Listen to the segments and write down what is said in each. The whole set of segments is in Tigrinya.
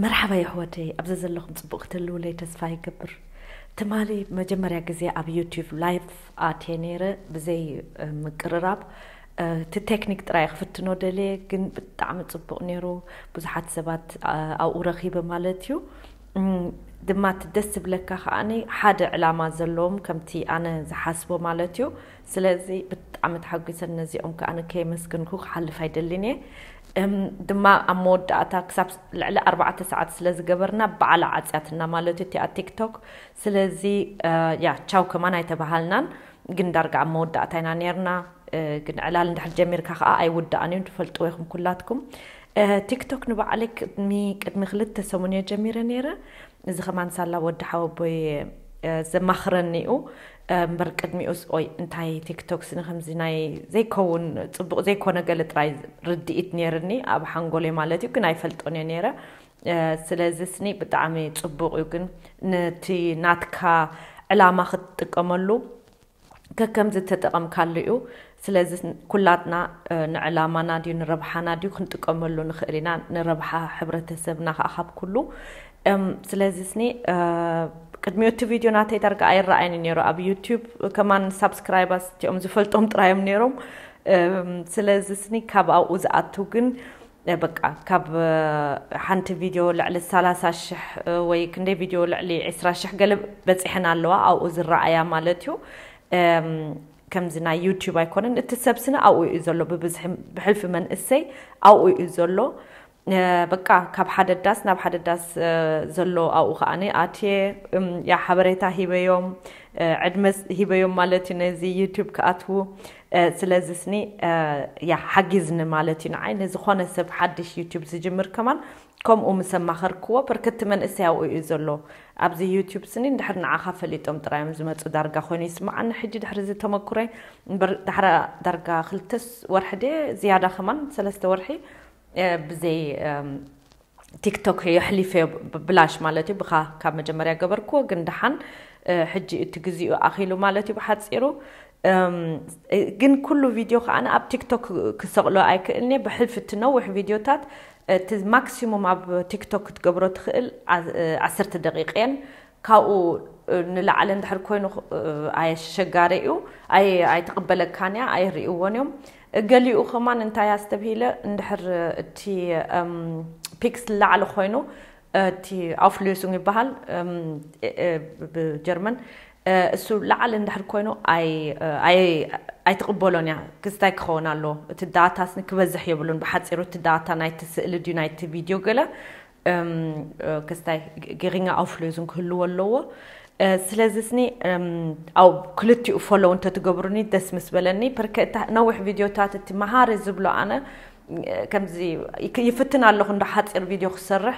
መርሓባ የሕዋተይ፣ ኣብዚ ዘለኹም ጽቡቕ ክትህልውለይ ተስፋ ይገብር። ትማሊ መጀመርያ ግዜ ኣብ ዩቲዩብ ላይቭ ኣትየ ነይረ፣ ብዘይ፣ እ፣ ምቅርራብ፣ እ፣ እቲ ቴክኒክ ጥራይ ክፍትኖ ደልየ፣ ግን ብጣዕሚ ጽቡቕ ነይሩ። ብዙሓት ሰባት፣ እ፣ ኣብኡ ረኺበ ማለት እዩ። እም፣ ድማ እቲ ደስ ዝብለካ ከኣኒ ሓደ ዕላማ ዘለዎም ከምቲ ኣነ ዝሓስቦ ማለት እዩ። ስለዚ ብጣዕሚ ተሓጒሰን ነዚኦም ከኣ ከየመስገንኩ ክሓልፍ ኣይደልን እየ። እም፣ ድማ ኣብ መወዳእታ ክሳብ ልዕሊ ኣርባዕተ ሰዓት ስለ ዝገበርና በዓላ ዓጽያትና ማለት እዩ እቲኣ ቲክቶክ። ስለዚ፣ እ፣ ያ ቻው ከማን ኣይተባሃልናን፣ ግን ዳርጋ ኣብ መወዳእታ ኢና ነርና። እ፣ ግን ዕላል እንድሕር ጀሚርካ ከኣ ኣይውዳእን እዩ፣ ትፈልጥዎ ኢኹም ኩላትኩም። እ፣ ቲክቶክ ንባዕለይ ቅድሚ፣ ቅድሚ ክልተ ሰሙን እየ ጀሚረ ነይረ። እዚ ከማን ሳላ ወዲ ሓወቦይ፣ እ፣ ዘማኽረኒ እዩ። እ፣ እምበር ቅድሚኡስ ኦይ እንታይ ቲክቶክ ስኒ ከምዚ ናይ ዘይከውን ጽቡቕ ዘይኮነ ገለ ጥራይ ርድኢት ነይርኒ ኣብ ሓንጎለይ ማለት እዩ፣ ግን ኣይፈልጦን እየ ነይረ። እ፣ ስለዚ ስኒ ብጣዕሚ ጽቡቕ እዩ፣ ግን ነቲ ናትካ ዕላማ ክትጥቀመሉ ከከም ዝተጠቐምካሉ እዩ። ስለዚ ኩላትና፣ እ፣ ንዕላማና ድዩ ንረብሓና ድዩ ክንጥቀመሉ ንኽእል ኢና፣ ንረብሓ ሕብረተሰብና ከዓ ካብ ኩሉ። እም፣ ስለዚ ስኒ፣ እ፣ ቅድሚኡ እቲ ቪድዮ ናተይ ዳርጋ ኣይረኣየን ነይሩ ኣብ ዩቲዩብ። ከማን ሳብስክራይባስ እቲኦም ዝፈልጦም ጥራዮም ነይሮም። እም፣ ስለዚ ስኒ ካብ ኣብኡ ዝኣቱ ግን፣ እ፣ በቃ ካብ፣ እ፣ ሓንቲ ቪድዮ ልዕሊ ሰላሳ ሽሕ፣ እ፣ ወይ ክንደይ ቪድዮ ልዕሊ ዕስራ ሽሕ ገለ በጺሐን ኣለዋ ኣብኡ ዝረኣያ ማለት እዩ። እም፣ ከምዚ ናይ ዩቲዩብ ኣይኮነን፣ እቲ ሰብ ስኒ ኣብኡ እዩ ዘሎ፣ ብብዝሒ ብሕልፊ መንእሰይ ኣብኡ እዩ ዘሎ። እ፣ በቃ ካብ ሓደ ዳስ ናብ ሓደ ዳስ፣ እ፣ ዘሎ ኣብኡ ከኣኒ ኣትየ፣ እም፣ ያ ሓበሬታ ሂበዮም፣ እ፣ ዕድመ ስ-፣ ሂበዮም ማለት እዩ ነዚ ዩቲዩብ ክኣትዉ። እ፣ ስለዚ ስኒ፣ እ፣ ያ ሓጊዝኒ ማለት እዩ ንዓይ። ንዝኾነ ሰብ ሓድሽ ዩቲዩብ ዝጅምር ከማን ከምኡ ምስ ኣማኸርክዎ፣ በርከቲ መንእሰይ ኣብኡ እዩ ዘሎ። ኣብዚ ዩቲዩብ ስኒ እንድሕር ንዓኻ ፈሊጦም ጥራይ እዮም ዝመጹ ዳርጋ ኮይኑ ይስምዓኒ። ሕጂ ድሕሪ እዚ ተመኩሮይ እምበር፣ ዳሕራ ዳርጋ ክልተስ ወርሒ ድየ ዝያዳ ከማን ሰለስተ ወርሒ፣ እ፣ ብዘይ፣ እም፣ ቲክቶክ የሕሊፈዮ ብ-፣ ብላሽ ማለት እዩ። ብኻ ካብ መጀመርያ ገበርክዎ፣ ግን ደሓን፣ እ፣ ሕጂ እቲ ግዜኡ ኣኺሉ ማለት እዩ ብሓጺሩ። እም፣ ግን ኩሉ ቪድዮ ከኣ ኣብ ቲክቶክ ክሰቕሎ ኣይክእልን እየ። ብሕልፊ እቲ ነዊሕ ቪድዮታት፣ እቲ ማክሲሙም ኣብ ቲክቶክ ክትገብሮ ትኽእል ዓ-፣ ዓሰርተ ደቂቕ እየን። ካብኡ ንላዕሊ እንድሕር ኮይኑ፣ ኣየሸጋሪ እዩ፣ ኣይ-፣ ኣይትቕበለካን እያ፣ ኣይርእይዎን እዮም። ገሊኡ ከማን እንታይ ኣስተብሂለ፣ እንድሕር እቲ፣ እም፣ ፒክስ ላዕሊ ኮይኑ፣ እቲ ኣፍሉሱንግ ይበሃል፣ እም፣ እ-፣ እ-፣ ብጀርመን፣ እ፣ እሱ ላዕሊ እንድሕር ኮይኑ ኣይ-፣ ኣይ-፣ ኣይትቕበሎን እያ። ክስታይ ክኸውን ኣለዎ። እቲ ዳታስ ክበዝሕ የብሉን። ብሓጺሩ እቲ ዳታ ናይቲ ስእሊ ድዩ ናይቲ ቪድዮ ገለ፣ እም፣ እ፣ ክስታይ ጌሪኛ ኣፍሉሱንግ ክህልዎ ኣለዎ። እ፣ ስለዚ ስኒ፣ እም፣ ኣብ ክልቲኡ ፎሎው እንተትገብሩኒ ደስ ምስ በለኒ። ፐርከ እታ ነዊሕ ቪድዮታት እቲ መሃሪ ዝብሎ ኣነ፣ እ፣ ከምዚ ይክ-፣ ይፍትን ኣለኹ እንዶ ሓጺር ቪድዮ ክሰርሕ፣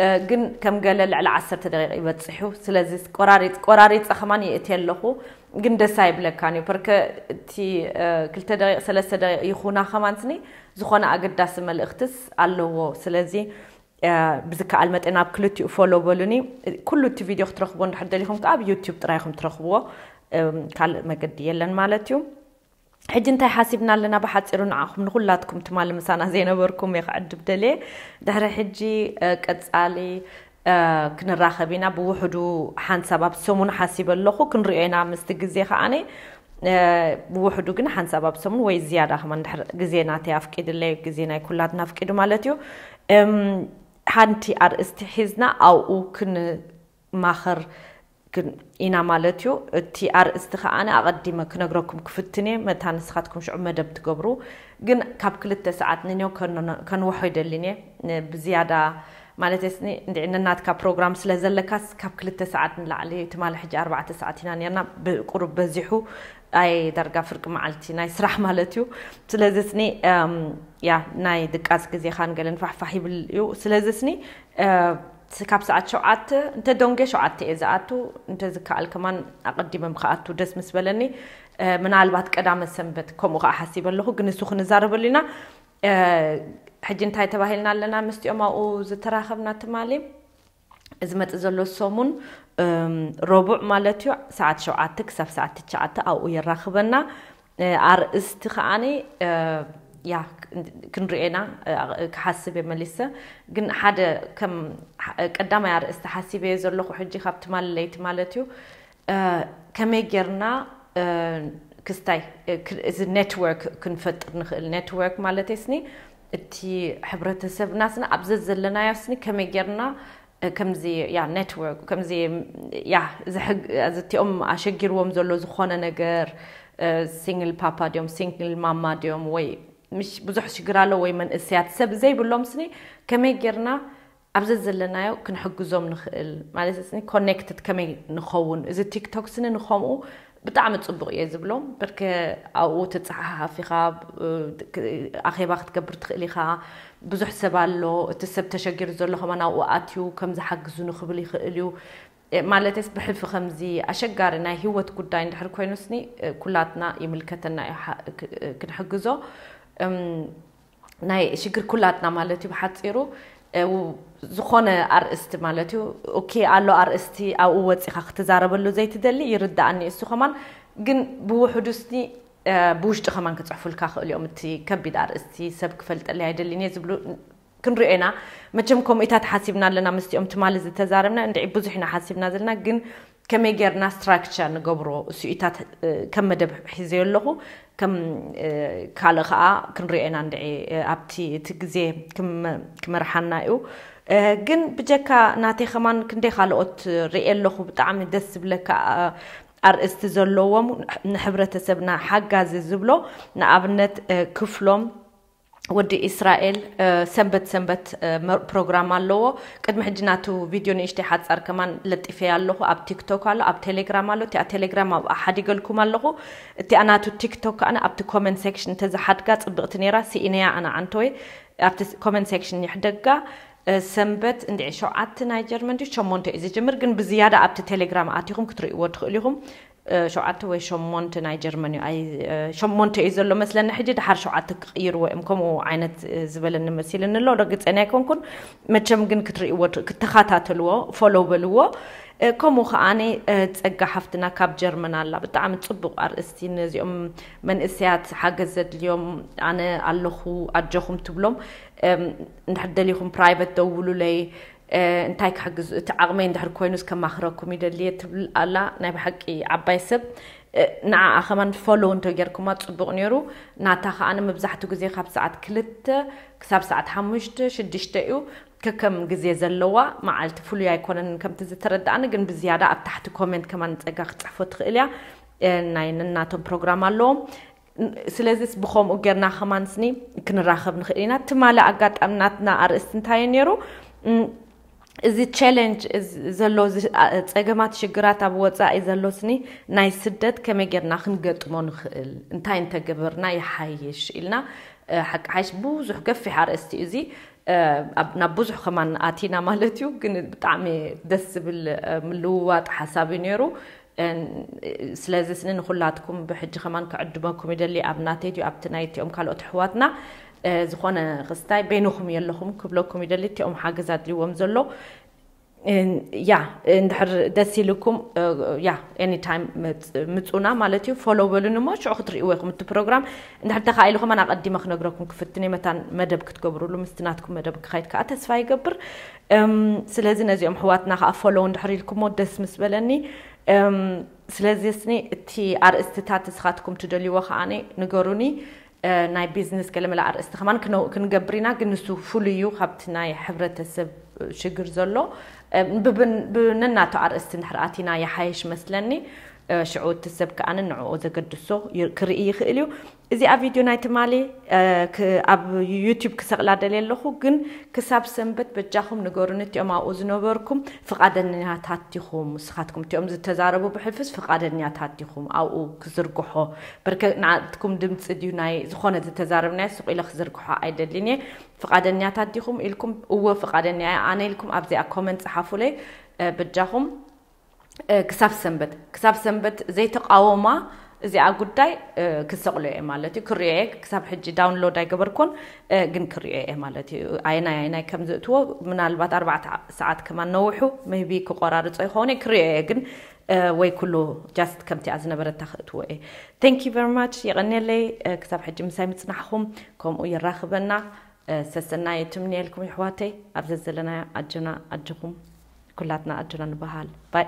እ፣ ግን ከም ገለ ልዕሊ ዓሰርተ ደቂቕ ይበጽሕ እዩ። ስለዚ ቆራሪጽ-፣ ቆራሪጸ ከማን የእትየ ኣለኹ፣ ግን ደስ ኣይብለካን እዩ። ፐርከ እቲ፣ እ፣ ክልተ ደቂቕ፣ ሰለስተ ደቂቕ ይኹና ከማን ስኒ ዝኾነ ኣገዳሲ መልእኽትስ ኣለዎ። ስለዚ፣ እ፣ ብዝከኣል መጠን ኣብ ክልቲኡ ፎሎ በሉኒ። ኩሉ እቲ ቪድዮ ክትረኽብዎ እንድሕር ደሊኹም ከኣ ኣብ ዩቲዩብ ጥራይ ኢኹም ትረኽብዎ። እም፣ ካልእ መገዲ የለን ማለት እዩ። ሕጂ እንታይ ሓሲብና ኣለና? ብሓጺሩ ንዓኹም ንኹላትኩም ትማሊ ምሳና ዘይነበርኩም እየ ክዕድብ ደልየ። ድሕሪ ሕጂ፣ እ፣ ቀጻሊ፣ እ፣ ክንራኸብ ኢና። ብውሕዱ ሓንሳብ ኣብ ሰሙን ሓሲበ ኣለኹ። ክንሪኦ ኢና ምስቲ ግዜ ከኣነ። እ፣ ብውሕዱ ግን ሓንሳብ ኣብ ሰሙን ወይ ዝያዳ ከማን ድሕሪ ግዜ ናተይ ኣፍቂድለይ፣ ግዜ ናይ ኩላትና ኣፍቂዱ ማለት እዩ። እም፣ ሓንቲ ኣርእስቲ ሒዝና ኣብኡ ክን-፣ ማኸር ግን ኢና ማለት እዩ። እቲ ኣርእስቲ ከኣ ኣቐዲመ ክነግረኩም ክፍትን እየ፣ መታን ንስኻትኩም ሽዑ መደብ ትገብሩ። ግን ካብ ክልተ ሰዓት ንኔው ከን-፣ ከንውሖ ይደልን እየ። ን-፣ ብዝያዳ ማለት ስኒ እንድዒ ነናትካ ፕሮግራም ስለ ዘለካስ ካብ ክልተ ሰዓት ንላዕሊ፣ ትማሊ ሕጂ ኣርባዕተ ሰዓት ኢና ነርና፣ ብቁሩብ በዚሑ ኣይ ዳርጋ ፍርቂ መዓልቲ ናይ ስራሕ ማለት እዩ። ስለዚ ስኒ፣ እም፣ ያ ናይ ድቃስ ግዜኻን ገለን ፋሕፋሕ ይብል እዩ። ስለዚ ስኒ፣ እ፣ ስ-፣ ካብ ሰዓት ሸውዓተ እንተ ደንጎየ ሸውዓተ እየ ዝኣቱ፣ እንተ ዝከኣል ከማን ኣቐዲመ ክኣቱ ደስ ምስ በለኒ። እ፣ ምናልባት ቀዳመ ሰንበት ከምኡ ከኣ ሓሲበ ኣለኹ፣ ግን እሱ ክንዛረበሉ ኢና። እ፣ ሕጂ እንታይ ተባሂልና ኣለና ምስቲኦም ኣብኡ ዝተራኸብና ትማሊ? ዝመጽእ ዘሎ ሰሙን፣ እም፣ ረቡዕ ማለት እዩ፣ ሰዓት ሸውዓተ ክሳብ ሰዓት ትሽዓተ ኣብኡ የራኽበና። እ፣ ኣርእስቲ ከኣኒ፣ እ፣ ያ፣ ክንሪኤና፣ እ፣ ክሓስብ እየ መሊሰ። ግን ሓደ ከም ቀዳማይ ኣርእስቲ ሓሲበዮ ዘለኹ ሕጂ ካብ ትማሊ ለይቲ ማለት እዩ። ከመይ ጌርና ክስታይ እዚ ኔትወርክ ክንፈጥር ንኽእል? ኔትወርክ ማለት ስኒ እቲ ሕብረተሰብና ስኒ ኣብ ዘዘለናዮ ስኒ ከመይ ጌርና ከምዚ ያ ኔትወርክ ከምዚ ያ እቲኦም ኣሸጊርዎም ዘሎ ዝኾነ ነገር፣ ሲንግል ፓፓ ድዮም፣ ሲንግል ማማ ድዮም፣ ወይ ምሽ ብዙሕ ሽግር ኣሎ ወይ መንእሰያት ሰብ ዘይብሎም ስኒ ከመይ ጌርና ኣብ ዘዘለናዮ ክንሕግዞም ንኽእል ማለት ስኒ ኮኔክትድ ከመይ ንኸውን? እዚ ቲክቶክ ስኒ ንኸምኡ ብጣዕሚ ጽቡቕ እየ ዝብሎም። በርከ ኣብኡ ትጸሓሓፍ ኢኻ፣ ኣኼባ ክትገብር ትኽእል ኢኻ። ብዙሕ ሰብ ኣሎ፣ እቲ ሰብ ተሸጊሩ ዘሎ ከማን ኣብኡ ኣትዩ ከም ዝሓግዙ ንኽብል ይኽእል እዩ። ማለትስ ብሕልፊ ከምዚ ኣሸጋሪ ናይ ህይወት ጉዳይ እንድሕር ኮይኑ ስኒ ኩላትና ይምልከተና እዩ ክንሕግዞ። ናይ ሽግር ኩላትና ማለት እዩ ብሓፂሩ። ዝኾነ ኣርእስቲ ማለት እዩ። ኦኬ ኣሎ ኣርእስቲ ኣብኡ ወፂኻ ክትዛረበሉ ዘይትደሊ ይርዳኣኒ። እሱ ከማን ግን ብውሕዱ ስኒ ብውሽጢ ከማን ክፅሕፉልካ ክእል እዮም። እቲ ከቢድ ኣርእስቲ ሰብ ክፈልጠለይ ኣይደልን እየ ዝብሉ ክንሪኦ ኢና። መቸም ከምኡታት ሓሲብና ኣለና። ምስቲኦም ትማሊ ዝተዛረብና እንድዒ ብዙሕ ኢና ሓሲብና ዘለና፣ ግን ከመይ ጌርና ስትራክቸር ንገብሮ እሱኢታት ከም መደብ ሒዘዮ ኣለኹ። ከም ካልእ ከዓ ክንሪኦ ኢና እንድዒ ኣብቲ እቲ ግዜ ክመርሓና እዩ። ግን ብጀካ ናተይ ከማን ክንደይ ካልኦት ርኢ ኣለኹ። ብጣዕሚ ደስ ዝብለካ ኣርእስቲ ዘለዎም ንሕብረተሰብና ሓጋዚ ዝብሎ ንኣብነት ክፍሎም ወዲ እስራኤል ሰንበት ሰንበት ፕሮግራም ኣለዎ። ቅድሚ ሕጂ ናቱ ቪድዮ ንእሽተይ ሓፃር ከማን ለጢፈያ ኣለኹ። ኣብ ቲክቶክ ኣሎ፣ ኣብ ቴሌግራም ኣሎ። እቲኣ ቴሌግራም ኣብኣ ሓዲገልኩም ኣለኹ። እቲኣ ናቱ ቲክቶክ ከኣ ኣብቲ ኮመንት ሴክሽን እንተዝሓድጋ ፅብቕቲ ነይራ። ስኢነያ ኣነ ዓንተወይ ኣብቲ ኮመንት ሴክሽን ይሕደጋ። ሰንበት እንድዒ ሸውዓተ ናይ ጀርመን ድዩ ሸሞንተ እዩ ዝጅምር፣ ግን ብዝያዳ ኣብቲ ቴሌግራም ኣቲኹም ክትርእይዎ ትኽእሉ ኢኹም። ሸውዓተ ወይ ሸሞንተ ናይ ጀርመን እዩ። ኣይ ሸሞንተ እዩ ዘሎ መስለኒ። ሕጂ ድሓር ሸውዓተ ክቕይርዎ እዮም ከምኡ ዓይነት ዝበለኒ መሲልኒ ኣሎ። ርግፀኛ ኣይኮንኩን። መቸም ግን ክትርእይዎ ክትከታተልዎ ፎሎው በልዎ። ከምኡ ከዓኒ ፀጋ ሓፍትና ካብ ጀርመን ኣላ። ብጣዕሚ ፅቡቕ ኣርእስቲ። ነዚኦም መንእሰያት ሓገዝ ዘድልዮም ኣነ ኣለኹ ኣጆኹም ትብሎም። እንድሕር ደሊኹም ፕራይቨት ደውሉለይ። እንታይ ክሕግዝ እቲ ዓቕመይ እንድሕር ኮይኑስ ከማኽረኩም ይደልየ ትብል ኣላ። ናይ ብሓቂ ዓባይ ሰብ። ንዓኣ ከማን ፎሎው እንተጌርኩማ ጽቡቕ ነይሩ። ናታ ከኣ ንመብዛሕቱ ግዜ ካብ ሰዓት ክልተ ክሳብ ሰዓት ሓሙሽተ ሽዱሽተ እዩ። ከከም ግዜ ዘለዋ መዓልቲ ፍሉይ ኣይኮነን ከምቲ ዝተረዳእኒ፣ ግን ብዝያዳ ኣብ ታሕቲ ኮሜንት ከማን ጸጋ ክጽሕፎ ትኽእል እያ። ናይ ነናቶም ፕሮግራም ኣለዎም። ስለዚስ ብኸምኡ ጌርና ከማን ስኒ ክንራኸብ ንኽእል ኢና። ትማሊ ኣጋጣሚ ናትና ኣርእስቲ እንታይ እዩ ነይሩ? እዚ ቻለንጅ ዘሎ ጸገማት ሽግራት ኣብ ወጻኢ ዘሎ ስኒ ናይ ስደት ከመይ ጌርና ክንገጥሞ ንኽእል፣ እንታይ እንተገበርና ይሓይሽ ኢልና ሓቂ ሓይሽ ብዙሕ ገፊሕ ኣርእስቲ እዩ እዚ። ናብ ብዙሕ ከማን ኣቲና ማለት እዩ፣ ግን ብጣዕሚ ደስ ዝብል ምልውዋጥ ሓሳብ እዩ ነይሩ። ስለዚ ስኒ ንኩላትኩም ብሕጂ ከማን ክዕድመኩም ይደሊ ኣብ ናተይ ድዩ ኣብቲ ናይ እቲኦም ካልኦት ኣሕዋትና። ዝኾነ ክስታይ በይንኹም የለኹም ክብለኩም ይደሊ። እቲኦም ሓገዝ ኣድልዎም ዘሎ ያ እንድሕር ደስ ኢልኩም ያ ኤኒታይም ምፁና ማለት እዩ። ፎሎ በሉን እሞ ሽዑ ክትርእይዎ ኢኹም እቲ ፕሮግራም። እንድሕር ተኻኢሉ ከማን ኣቐዲመ ክነግረኩም ክፍትን እየ መታን መደብ ክትገብሩሉ ምስቲ ናትኩም መደብ ክኸይድ ከዓ ተስፋ ይገብር። ስለዚ ነዚኦም ኣሕዋትና ከዓ ፎሎ እንድሕር ኢልኩሞ ደስ ምስ በለኒ። ስለዚ ስኒ እቲ ኣርእስትታት ንስኻትኩም ትደልይዎ ከዓ ንገሩኒ። ናይ ቢዝነስ ገለመለ ኣርእስቲ ከማን ክንገብር ኢና፣ ግን ንሱ ፍሉይ እዩ ካብቲ ናይ ሕብረተሰብ ሽግር ዘሎ። ብነናቱ ኣርእስቲ እንድሕር ኣቲና ይሓይሽ መስለኒ። ሽዑ እቲ ሰብ ከዓ ንዕኡ ዘገድሶ ክርኢ ይኽእል እዩ። እዚኣ ቪድዮ ናይ ትማሊ ኣብ ዩቱብ ክሰቕላ ደልየ ኣለኹ፣ ግን ክሳብ ሰንበት በጃኹም ንገሩኒ። እቲኦም ኣብኡ ዝነበርኩም ፍቓደኛታት ዲኹም? ንስኻትኩም እቲኦም ዝተዛረቡ ብሕልፍስ ፍቓደኛታት ዲኹም ኣብኡ ክዝርግሖ? በርከ ንዓትኩም ድምፂ ድዩ ናይ ዝኾነ ዝተዛረብናዮ ስቕ ኢለ ክዝርግሖ ኣይደልን እየ። ፍቓደኛታት ዲኹም ኢልኩም እወ ፍቓደኛ እየ ኣነ ኢልኩም ኣብዚኣ ኮመንት ፀሓፉለይ በጃኹም። ክሳብ ሰንበት ክሳብ ሰንበት ዘይተቃወማ እዚኣ ጉዳይ ክሰቕሎ እየ ማለት እዩ። ክሪኦ እየ። ክሳብ ሕጂ ዳውንሎድ ኣይገበርኩን፣ ግን ክሪኦ እየ ማለት እዩ። ኣይናይ ኣይናይ ከም ዝእትዎ ምናልባት ኣርባዕተ ሰዓት ከማን ነውሑ ሜይቢ ክቆራርጾ ይኸውን እየ። ክሪኦ እየ ግን ወይ ኩሉ ጃስት ከምቲኣ ዝነበረታ ክእትዎ እየ። Thank you very much። የቐንየለይ ክሳብ ሕጂ ምሳይ ምጽናሕኹም። ከምኡ የራኽበና። ሰሰናይ ትምንየልኩም ይሕዋተይ። ኣብ ዘዘለና ኣጆና ኣጆኹም፣ ኩላትና ኣጆና ንበሃል። ባይ።